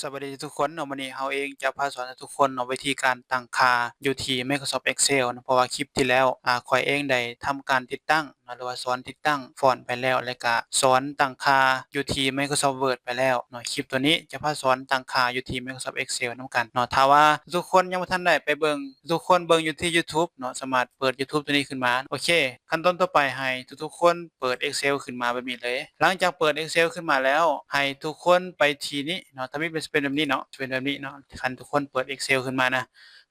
ສະບາຍດີທຸກຄົນເນາະ, ມື້ນີ້ເຮົາເອງຈະພາສອນໃຫ້ທຸກຄົນເນາະ ວິທີການຕັ້ງຄ່າຢູ່ທີ່ Microsoft Excel ເນາະ, ເພາະວ່າຄລິບທີ່ແລ້ວ ອາ ຂ້ອຍເອງໄດ້ທຳການຕິດຕັ້ງເນາະ ຫຼືວ່າສອນຕິດຕັ້ງຟອນໄປແລ້ວ ແລະກະສອນຕັ້ງຄ່າຢູ່ທີ່ Microsoft Word ໄປແລ້ວເນາະ. ຄລິບໂຕນີ້ຈະພາສອນຕັ້ງຄ່າຢູ່ທີ່ Microsoft Excel ນຳກັນເນາະ. ຖ້າວ່າທຸກຄົນຍັງບໍ່ທັນໄດ້ໄປເບິ່ງ, ທຸກຄົນເບິ່ງຢູ່ທີ່ YouTube ເນາະ, ສາມາດເປີດ YouTube ໂຕນີ້ຂຶ້ນມາ. ໂອເຄ, ຂັ້ນຕອນຕໍ່ໄປໃຫ້ທຸກໆຄົນ ເປີດ Excel ຂຶ້ນມາແບບນີ້ເລີຍ. ຫຼັງຈາກເປີດ Excel ຂຶ້ນມາແລ້ວ ໃຫ້ທຸກຄົນໄປທີ່ນີ້ເນາະ, ຖ້າມີ ເປັນ ເປັນແບບນີ້ເນາະ, ເປັນແບບນີ້ເນາະ. ຄັນທຸກຄົນເປີດ Excel ຂຶ້ນມານະ,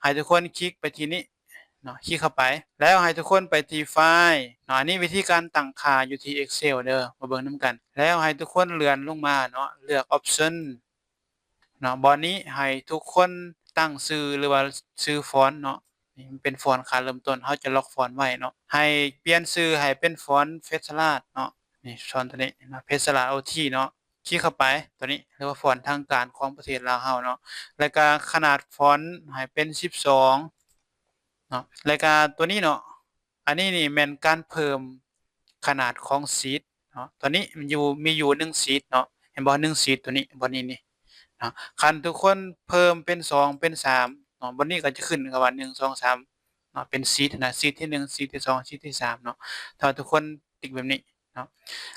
ໃຫ້ທຸກຄົນຄລິກໄປທີ່ນີ້ເນາະ, ຄລິກເຂົ້າໄປ ແລ້ວໃຫ້ທຸກຄົນໄປທີ່ File ເນາະ. ອັນນີ້ວິທີການຕັ້ງຄ່າຢູ່ທີ່ Excel ເດີ, ມາເບິ່ງນຳກັນ. ແລ້ວໃຫ້ທຸກຄົນເລື່ອນລົງມາເນາະ, ເລືອກ Option ເນາະ. ບ່ອນນີ້ໃຫ້ທຸກຄົນຕັ້ງຊື່ ຫຼືວ່າຊື່ຟອນເນາະ, ນີ້ມັນເປັນຟອນຄ່າເລີ່ມຕົ້ນ, ເຮົາຈະລັອກຟອນໄວ້ເນາະ. ໃຫ້ປ່ຽນຊື່ໃຫ້ເປັນຟອນເພັດສະລາດເນາະ, ນີ້ຟອນໂຕນີ້ເນາະ, ເພັດສະລາດ ໂອທີ ເນາະ. ຄລິກເຂົ້າໄປໂຕນີ້ ຫຼືວ່າຟອນທາງການຂອງປະເທດລາວເຮົາເນາະ, ແລ້ວກະຂະໜາດຟອນໃຫ້ເປັນສິບສອງເນາະ. ແລ້ວກະໂຕນີ້ເນາະ, ອັນນີ້ນີ້ແມ່ນການເພີ່ມຂະໜາດຂອງຊີດເນາະ. ໂຕນີ້ມັນຢູ່ ມີຢູ່ໜຶ່ງຊີດເນາະ, ເຫັນບໍ່ ໜຶ່ງຊີດໂຕນີ້ ບ່ອນນີ້ນີ້ເນາະ. ຄັນທຸກຄົນເພີ່ມເປັນສອງ ເປັນສາມເນາະ, ບ່ອນນີ້ກໍຈະຂຶ້ນຄຳວ່າ ໜຶ່ງ ສອງ ສາມເນາະ, ເປັນຊີດນະ, ຊີດທີໜຶ່ງ ຊີດທີສອງ ຊີດທີສາມເນາະ. ຖ້າທຸກຄົນຕິກແບບນີ້ເນາະ,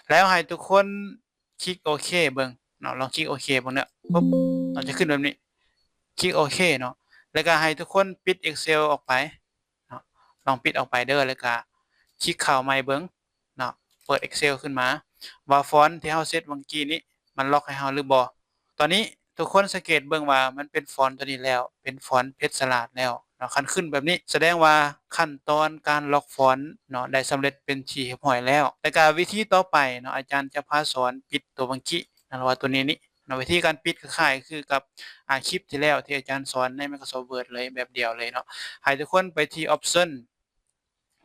ແລ້ວໃຫ້ທຸກຄົນ ຄລິກໂອເຄເບິ່ງເນາະ, ລອງຄລິກໂອເຄເບິ່ງເນາະ, ປຶບ ເນາະ, ຈະຂຶ້ນແບບນີ້, ຄລິກໂອເຄເນາະ. ແລ້ວກະໃຫ້ທຸກຄົນປິດ Excel ອອກໄປເນາະ, ລອງປິດອອກໄປເດີ, ແລ້ວກະຄລິກເຂົ້າໃໝ່ເບິ່ງເນາະ, ເປີດ Excel ຂຶ້ນມາ ວ່າຟອນທີ່ເຮົາເຊັດຫວ່າງກີ້ນີ້ ມັນລັອກໃຫ້ເຮົາຫຼືບໍ່. ຕອນນີ້ທຸກຄົນສັງເກດເບິ່ງວ່າມັນເປັນຟອນໂຕນີ້ແລ້ວ, ເປັນຟອນເພັດສະລາດແລ້ວເນາະ. ຄັນຂຶ້ນແບບນີ້ ສະແດງວ່າຂັ້ນຕອນການລັອກຟອນເນາະ ໄດ້ສຳເລັດເປັນທີ່ຮຽບຮ້ອຍແລ້ວ. ແລ້ວກະວິທີຕໍ່ໄປເນາະ, ອາຈານຈະພາສອນປິດໂຕບັງກິເນາະ, ຫຼືວ່າໂຕນີ້ນີ້ເນາະ. ວິທີການປິດຄ້າຍໆຄືກັບ ອາ ຄລິບທີ່ແລ້ວທີ່ອາຈານສອນໃນ Microsoft Word ເລີຍ, ແບບດຽວເລີຍເນາະ. ໃຫ້ທຸກຄົນໄປທີ່ Option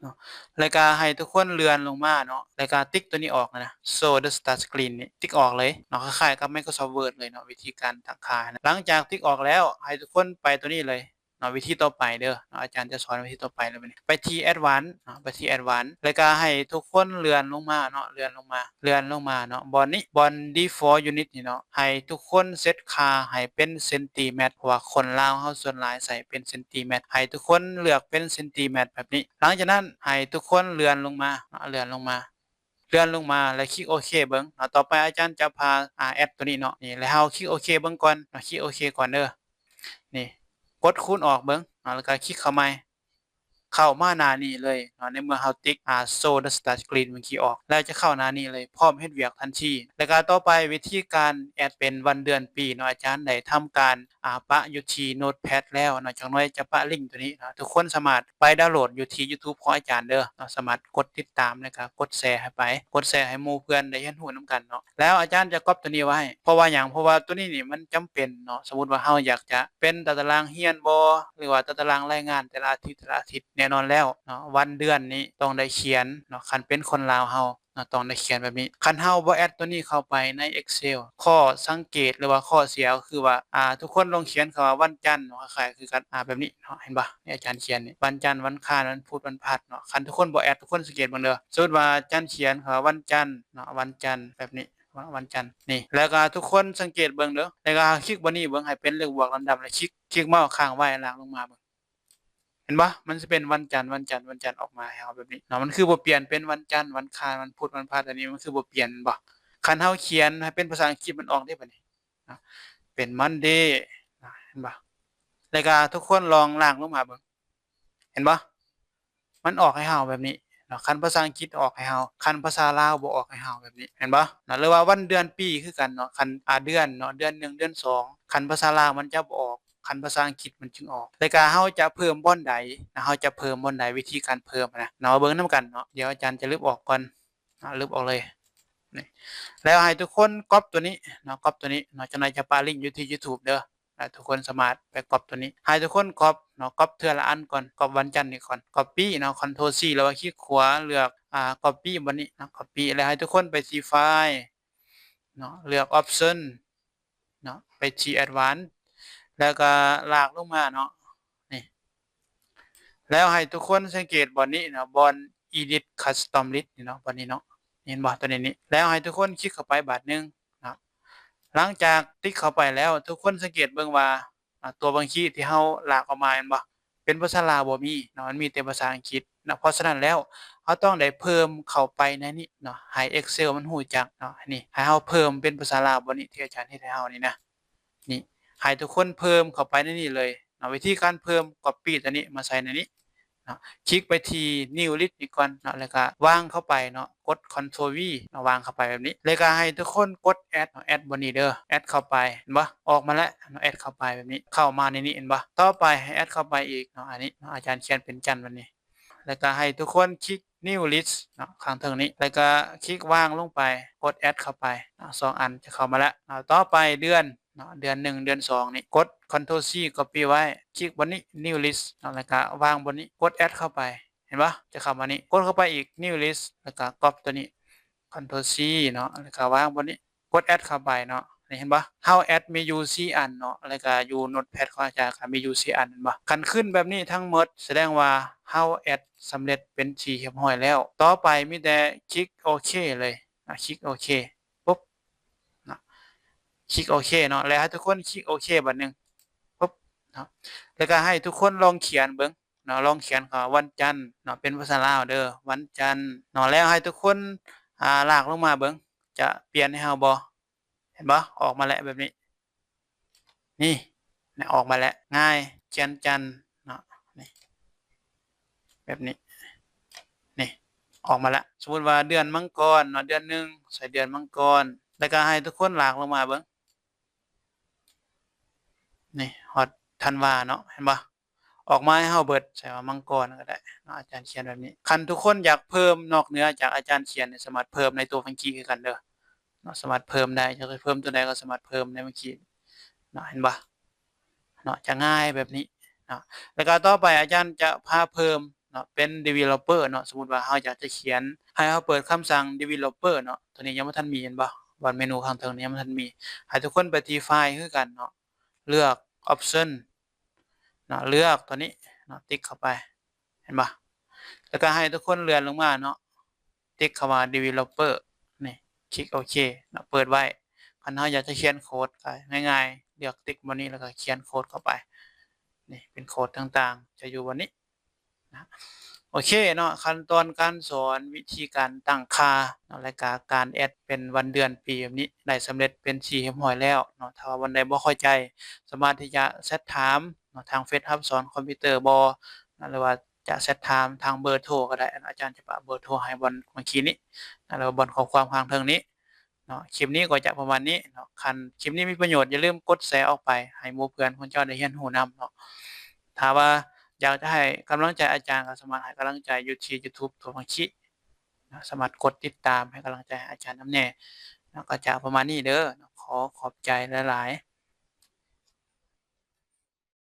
ເນາະ, ແລ້ວກະໃຫ້ທຸກຄົນເລື່ອນລົງມາເນາະ, ແລ້ວກະຕິກໂຕນີ້ອອກນະ, Show the Start Screen ນີ້ ຕິກອອກເລີຍເນາະ, ຄ້າຍໆກັບ Microsoft Word ເລີຍເນາະ, ວິທີການຕັ້ງຄ່ານະ. ຫຼັງຈາກຕິກອອກແລ້ວ ໃຫ້ທຸກຄົນໄປໂຕນີ້ເລີຍເນາະ, ວິທີຕໍ່ໄປເດີເນາະ, ອາຈານຈະສອນວິທີຕໍ່ໄປແລ້ວບັດນີ້. ໄປທີ່ Advanced ເນາະ, ໄປທີ່ Advanced ແລ້ວກະໃຫ້ທຸກຄົນເລື່ອນລົງມາເນາະ, ເລື່ອນລົງມາ, ເລື່ອນລົງມາເນາະ, ບ່ອນນີ້ ບ່ອນ Default Unit ນີ້ເນາະ, ໃຫ້ທຸກຄົນເຊັດຄ່າໃຫ້ເປັນເຊັນຕີແມັດ ເພາະວ່າຄົນລາວເຮົາສ່ວນຫຼາຍໃຊ້ເປັນເຊັນຕີແມັດ, ໃຫ້ທຸກຄົນເລືອກເປັນເຊັນຕີແມັດແບບນີ້. ຫຼັງຈາກນັ້ນໃຫ້ທຸກຄົນເລື່ອນລົງມາເນາະ, ເລື່ອນລົງມາ, ເລື່ອນລົງມາ ແລ້ວຄລິກໂອເຄເບິ່ງເນາະ. ຕໍ່ໄປອາຈານຈະພາ ອາ ແອັດໂຕນີ້ເນາະ, ນີ້ ແລ້ວເຮົາຄລິກໂອເຄເບິ່ງກ່ອນເນາະ, ຄລິກໂອເຄກ່ອນເດີ. ນີ້ ກົດຄູນອອກເບິ່ງເນາະ, ແລ້ວກະຄລິກເຂົ້າໃໝ່. ເຂົ້າມາໜ້ານີ້ເລີຍເນາະ, ໃນເມື່ອເຮົາຕິກ ອາ Show the Start Screen ເມື່ອກີ້ອອກ ແລ້ວຈະເຂົ້າໜ້ານີ້ເລີຍ ພ້ອມເຮັດວຽກທັນທີ. ແລ້ວກະຕໍ່ໄປວິທີການແອັດເປັນວັນເດືອນປີເນາະ, ອາຈານໄດ້ທຳການ ອາ ປະຢູ່ທີ່ Notepad ແລ້ວເນາະ, ຈັກໜ້ອຍຈະປະລິ້ງໂຕນີ້ເນາະ, ທຸກຄົນສາມາດໄປດາວໂຫຼດຢູ່ທີ່ YouTube ຂອງອາຈານເດີເນາະ, ສາມາດກົດຕິດຕາມ ແລ້ວກະກົດແຊໃຫ້ໄປ, ກົດແຊໃຫ້ໝູ່ເພື່ອນໄດ້ຮຽນຮູ້ນຳກັນເນາະ. ແລ້ວອາຈານຈະກັອບໂຕນີ້ໄວ້ ເພາະວ່າຫຍັງ? ເພາະວ່າໂຕນີ້ນີ້ມັນຈຳເປັນເນາະ, ສົມມຸດວ່າເຮົາຢາກຈະເປັນຕາຕະລາງຮຽນບໍ ຫຼືວ່າຕາຕະລາງລາຍງານແຕ່ລະອາທິດ ແຕ່ລະອາທິດ ແນ່ນອນແລ້ວເນາະ, ວັນເດືອນນີ້ຕ້ອງໄດ້ຂຽນເນາະ, ຄັນເປັນຄົນລາວເຮົາເນາະ ຕ້ອງໄດ້ຂຽນແບບນີ້. ຄັນເຮົາບໍ່ແອັດໂຕນີ້ເຂົ້າໄປໃນ Excel ຂໍ້ສັງເກດ ຫຼືວ່າຂໍ້ເສຍຄືວ່າ ອາ ທຸກຄົນລອງຂຽນຄຳວ່າວັນຈັນເນາະ, ຄ້າຍໆຄືກັນ ອາ ແບບນີ້ເນາະ, ເຫັນບໍ່? ນີ້ອາຈານຂຽນນີ້ ວັນຈັນ ວັນຄານ ວັນພຸດ ວັນພັດເນາະ. ຄັນທຸກຄົນບໍ່ແອັດ ທຸກຄົນສັງເກດເບິ່ງເດີ, ສົມມຸດວ່າອາຈານຂຽນຄຳວ່າວັນຈັນ ເນາະ, ວັນຈັນແບບນີ້ ວ- ວັນຈັນນີ້. ແລ້ວກະທຸກຄົນສັງເກດເບິ່ງເດີ, ແລ້ວກະຄລິກບ່ອນນີ້ເບິ່ງ ໃຫ້ເປັນເລກບວກລຳດັບ ແລ້ວຄລິກ ຄລິກເມົາຄ້າງໄວ້ ລາກລົງມາເບິ່ງ, ເຫັນບໍ່? ມັນຊິເປັນວັນຈັນ ວັນຈັນ ວັນຈັນອອກມາໃຫ້ເຮົາແບບນີ້ເນາະ. ມັນຄືບໍ່ປ່ຽນເປັນວັນຈັນ ວັນຄານ ວັນພຸດ ວັນພັດ ອັນນີ້ມັນຄືບໍ່ປ່ຽນ ເຫັນບໍ່? ຄັນເຮົາຂຽນໃຫ້ເປັນພາສາອັງກິດ ມັນອອກເດ້ບັດນີ້ເນາະ, ເປັນ Monday ເນາະ, ເຫັນບໍ່? ແລ້ວກະທຸກຄົນລອງລາກລົງມາເບິ່ງ ເຫັນບໍ່? ມັນອອກໃຫ້ເຮົາແບບນີ້ເນາະ, ຄັນພາສາອັງກິດອອກໃຫ້ເຮົາ, ຄັນພາສາລາວບໍ່ອອກໃຫ້ເຮົາແບບນີ້ ເຫັນບໍ່ເນາະ? ຫຼືວ່າວັນເດືອນປີຄືກັນເນາະ, ຄັນ ອາ ເດືອນເນາະ, ເດືອນໜຶ່ງ ເດືອນສອງ ຄັນພາສາລາວມັນຈະບໍ່ອອກ, ຄັນພາສາອັງກິດມັນຈຶ່ງອອກ. ແລ້ວກະເຮົາຈະເພີ່ມບ່ອນໃດນະ, ເຮົາຈະເພີ່ມບ່ອນໃດ, ວິທີການເພີ່ມນະເນາະ, ເບິ່ງນຳກັນເນາະ. ດຽວອາຈານຈະລຶບອອກກ່ອນເນາະ, ລຶບອອກເລີຍ. ນີ້ ແລ້ວໃຫ້ທຸກຄົນກັອບໂຕນີ້ເນາະ, ກັອບໂຕນີ້ເນາະ, ຈັກໜ້ອຍຈະປະລິ້ງຢູ່ທີ່ YouTube ເດີ. ອ່າ ທຸກຄົນສາມາດໄປກັອບໂຕນີ້, ໃຫ້ທຸກຄົນກັອບເນາະ, ກັອບເທື່ອລະອັນກ່ອນ, ກັອບວັນຈັນນີ້ກ່ອນ, Copy ເນາະ, Control C ແລ້ວວ່າຄລິກຂວາ ເລືອກ ອ່າ Copy ບ່ອນນີ້ເນາະ, Copy ແລ້ວໃຫ້ທຸກຄົນໄປທີ່ File ເນາະ, ເລືອກ Option ເນາະ, ໄປທີ່ Advanced ແລ້ວກໍລາກລົງມາເນາະ, ນີ້ ແລ້ວໃຫ້ທຸກຄົນສັງເກດບ່ອນນີ້ເນາະ, ບ່ອນ Edit Custom List ນີ້ເນາະ, ບ່ອນນີ້ເນາະ, ເຫັນບໍ່? ໂຕນີ້ນີ້ ແລ້ວໃຫ້ທຸກຄົນຄລິກເຂົ້າໄປບາດໜຶ່ງເນາະ. ຫຼັງຈາກຕິກເຂົ້າໄປແລ້ວ ທຸກຄົນສັງເກດເບິ່ງວ່າ ອາ ຕົວບັນຊີທີ່ເຮົາລາກອອກມາແມ່ນບໍ່ ເປັນພາສາລາວບໍ່ມີເນາະ ມັນມີແຕ່ພາສາອັງກິດເນາະ. ເພາະສະນັ້ນແລ້ວ ເຮົາຕ້ອງໄດ້ເພີ່ມເຂົ້າໄປໃນນີ້ເນາະ ໃຫ້ Excel ມັນຮູ້ຈັກເນາະ. ນີ້ ໃຫ້ເຮົາເພີ່ມເປັນພາສາລາວບ່ອນນີ້ ທີ່ອາຈານເຮັດໃຫ້ເຮົານີ້ນະ ນີ້ ໃຫ້ທຸກຄົນເພີ່ມເຂົ້າໄປໃນນີ້ເລີຍເນາະ. ວິທີການເພີ່ມ Copy ຕົວນີ້ມາໃສ່ໃນນີ້ເນາະ ຄລິກໄປທີ່ New List ນີ້ກ່ອນເນາະ ແລ້ວກະວາງເຂົ້າໄປເນາະ ກົດ Ctrl V ເນາະ ວາງເຂົ້າໄປແບບນີ້ ແລ້ວກະໃຫ້ທຸກຄົນກົດ Add ເນາະ Add ບ່ອນນີ້ເດີ Add ເຂົ້າໄປ ເຫັນບໍ່ ອອກມາແລ້ວເນາະ Add ເຂົ້າໄປແບບນີ້ ເຂົ້າມາໃນນີ້ ເຫັນບໍ່. ຕໍ່ໄປໃຫ້ Add ເຂົ້າໄປອີກເນາະ ອັນນີ້ເນາະ ອາຈານຂຽນເປັນຈັນແບບນີ້ ແລ້ວກະໃຫ້ທຸກຄົນຄລິກ New List ເນາະ ຂ້າງເທິງນີ້ ແລ້ວກະຄລິກວາງລົງໄປ ກົດ Add ເຂົ້າໄປເນາະ ສອງອັນຈະເຂົ້າມາແລ້ວເນາະ. ຕໍ່ໄປເດືອນເນາະ ເດືອນໜຶ່ງ ເດືອນສອງນີ້ ກົດ Ctrl C Copy ໄວ້ ຄລິກບ່ອນນີ້ New List ເນາະ ແລ້ວກະວາງບ່ອນນີ້ ກົດ Add ເຂົ້າໄປ ເຫັນບໍ່ ຈະເຂົ້າມານີ້ ກົດເຂົ້າໄປອີກ New List ແລ້ວກະ Copy ຕົວນີ້ Ctrl C ເນາະ ແລ້ວກະວາງບ່ອນນີ້ ກົດ Add ເຂົ້າໄປເນາະ. ນີ້ເຫັນບໍ່ ເຮົາ Add ມີຢູ່ສີ່ອັນເນາະ ແລ້ວກະຢູ່ Notepad ຂອງອາຈານກະມີຢູ່ສີ່ອັນ ເຫັນບໍ່. ຄັນຂຶ້ນແບບນີ້ທັງໝົດ ສະແດງວ່າເຮົາ Add ສຳເລັດເປັນທີ່ຮຽບຮ້ອຍແລ້ວ. ຕໍ່ໄປມີແຕ່ຄລິກໂອເຄເລີຍ ອາ ຄລິກໂອເຄ ປຸບເນາະ ຄລິກໂອເຄເນາະ ແລ້ວໃຫ້ທຸກຄົນຄລິກໂອເຄບາດໜຶ່ງ ປຸບເນາະ ແລ້ວກະໃຫ້ທຸກຄົນລອງຂຽນເບິ່ງເນາະ ລອງຂຽນຄຳວ່າວັນຈັນເນາະ ເປັນພາສາລາວເດີ ວັນຈັນເນາະ. ແລ້ວໃຫ້ທຸກຄົນ ອາ ລາກລົງມາເບິ່ງ ຈະປ່ຽນໃຫ້ເຮົາບໍ່ ເຫັນບໍ່ ອອກມາແລ້ວແບບນີ້ ນີ້ ນີ້ອອກມາແລ້ວ ງ່າຍ ຂຽນຈັນເນາະ ນີ້ ແບບນີ້ ນີ້ ອອກມາແລ້ວ. ສົມມຸດວ່າເດືອນມັງກອນເນາະ ເດືອນໜຶ່ງ ໃສ່ເດືອນມັງກອນ ແລ້ວກະໃຫ້ທຸກຄົນລາກລົງມາເບິ່ງ ນີ້ ຮອດທັນວາເນາະ ເຫັນບໍ່ ອອກມາໃຫ້ເຮົາເບິດ ໃສ່ວ່າມັງກອນກໍໄດ້ເນາະ ອາຈານຂຽນແບບນີ້. ຄັນທຸກຄົນຢາກເພີ່ມນອກເໜືອຈາກອາຈານຂຽນນີ້ ສາມາດເພີ່ມໃນຕົວບັນຊີຄືກັນເດີເນາະ ສາມາດເພີ່ມໄດ້ ຢາກຈະເພີ່ມຕົວໃດກໍສາມາດເພີ່ມໃນບັນຊີເນາະ ເຫັນບໍ່ເນາະ ຈະງ່າຍແບບນີ້ເນາະ. ແລ້ວກໍຕໍ່ໄປອາຈານຈະພາເພີ່ມເນາະ ເປັນ Developer ເນາະ ສົມມຸດວ່າເຮົາຢາກຈະຂຽນ ໃຫ້ເຮົາເປີດຄຳສັ່ງ Developer ເນາະ ຕົວນີ້ຍັງບໍ່ທັນມີ ເຫັນບໍ່ ບ່ອນເມນູຂ້າງເທິງນີ້ຍັງບໍ່ທັນມີ. ໃຫ້ທຸກຄົນໄປທີ່ File ຄືກັນເນາະ ເລືອກ Option ເນາະ ເລືອກຕົວນີ້ເນາະ ຕິກເຂົ້າໄປ ເຫັນບໍ່ ແລ້ວກໍໃຫ້ທຸກຄົນເລື່ອນລົງມາເນາະ ຕິກຄຳວ່າ Developer ນີ້ ຄລິກໂອເຄເນາະ ເປີດໄວ້. ຄັນເຮົາຢາກຈະຂຽນໂຄດກໍງ່າຍໆ ເລືອກຕິກບ່ອນນີ້ ແລ້ວກໍຂຽນໂຄດເຂົ້າໄປ ນີ້ເປັນໂຄດຕ່າງໆ ຈະຢູ່ບ່ອນນີ້ ນະ ໂອເຄເນາະ ຂັ້ນຕອນການສອນ ວິທີການຕັ້ງຄ່າເນາະ ແລະກະການແອັດເປັນວັນເດືອນປີແບບນີ້ ໄດ້ສຳເລັດເປັນທີ່ຮຽບຮ້ອຍແລ້ວເນາະ. ຖ້າວ່າບ່ອນໃດບໍ່ເຂົ້າໃຈ ສາມາດທີ່ຈະແຊັດຖາມເນາະ ທາງເຟສຮັບສອນຄອມພິວເຕີບໍ ນະ ຫຼືວ່າຈະແຊັດຖາມທາງເບີໂທກໍໄດ້ ອາຈານຈະປະເບີໂທໃຫ້ບ່ອນເມື່ອກີ້ນີ້ນະ ຫຼືວ່າບ່ອນຂໍ້ຄວາມຂ້າງເທິງນີ້ ເນາະ. ຄລິບນີ້ກໍຈະປະມານນີ້ເນາະ. ຄັນຄລິບນີ້ມີປະໂຫຍດ ຢ່າລືມກົດແຊອອກໄປໃຫ້ໝູ່ເພື່ອນຂອງເຈົ້າໄດ້ຮຽນຮູ້ນຳເນາະ. ຖ້າວ່າຢາກຈະໃຫ້ກຳລັງໃຈອາຈານ ກໍສາມາດໃຫ້ກຳລັງໃຈຢູ່ທີ່ YouTube ຕົວບັນຊີເນາະ, ສາມາດກົດຕິດຕາມໃຫ້ກຳລັງໃຈອາຈານນຳແດ່ເນາະ. ກໍຈະປະມານນີ້ເດີເນາະ. ຂໍຂອບໃຈຫຼາຍໆ.